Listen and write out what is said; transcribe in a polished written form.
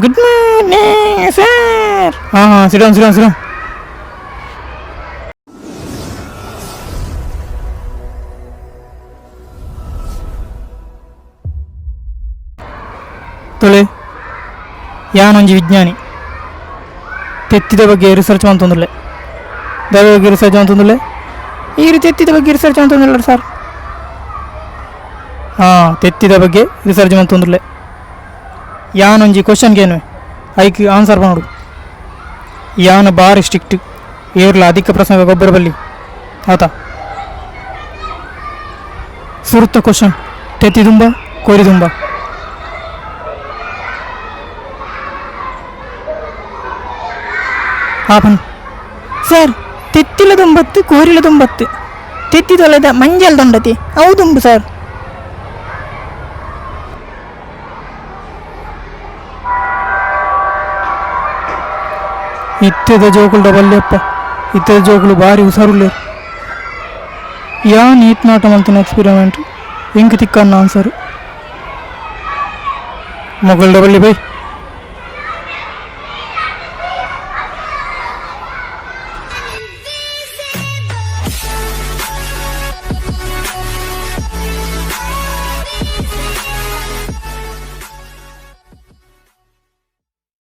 Good morning sir. ಹಾಂ ಹಾಂ, ಸಿಡೋನ್ ಸಿಡೋನ್ ಸಿಡೋನ್. ತೊಳೆ, ಯಾನೊಂಜಿ ವಿಜ್ಞಾನಿ ತೆತ್ತಿದ ಬಗ್ಗೆ ರಿಸರ್ಚ್ ಮಂತೊಂದುಲ್ಲೆ. ದಾದ ಬಗ್ಗೆ ರಿಸರ್ಚ್ ಮಂತೊಂದುಲ್ಲೆ? ಈ ತೆತ್ತಿದ ಬಗ್ಗೆ ರಿಸರ್ಚ್ ಮಂತೊಂದುಲ್ಲ ಸರ್. ಹಾಂ, ತೆತ್ತಿದ ಬಗ್ಗೆ ರಿಸರ್ಚ್ ಮಂತೊಂದುಲ್ಲೆ. ಯಾನೊಂಜಿ ಕ್ವಶನ್ಗೇನು, ಐಕ್ ಆನ್ಸರ್ ಮಾಡೋಡು. ಯಾನ ಬಾರಿ ಸ್ಟ್ರಿಕ್ಟ್. ಏರ್ಲ ಅಧಿಕ ಪ್ರಸಂಗ ಗೊಬ್ಬರ ಬಲ್ಲಿ ಆತ. ಸುರುತ್ತ ಕ್ವಶನ್, ತೆತ್ತಿ ದುಂಬ ಕೋರಿ ದುಂಬ? Open sir. ತೆತ್ತಿಲ ದುಂಬತ್ತು, ಕೋರಿಲ ದುಂಬತ್ತು. ತೆತ್ತಿ ತೊಲೆದ ಮಂಜಲ್ ದೊಂಡತಿ, ಅವು ದುಂಬು ಸರ್. ಇತ್ತೆದ ಜೋಕುಲ್ಡ ಬಲ್ಯಪ್ಪ, ಇತ್ತೆದ ಜೋಕುಲು ಬಾರಿ ಹುಷಾರುಲ್ಲೇರು. ಯಾನ್ ಈತ್ ನಾಟ ಮಲ್ತಿನ ಎಕ್ಸ್ಪಿರಿಮೆಂಟ್, ಎಂಕ್ ತಿಕ್ಕನ್ನ ಆನ್ಸರ್. ಮೊಗಲ್ಡ ಬಲ್ಲಿ ಬೈ.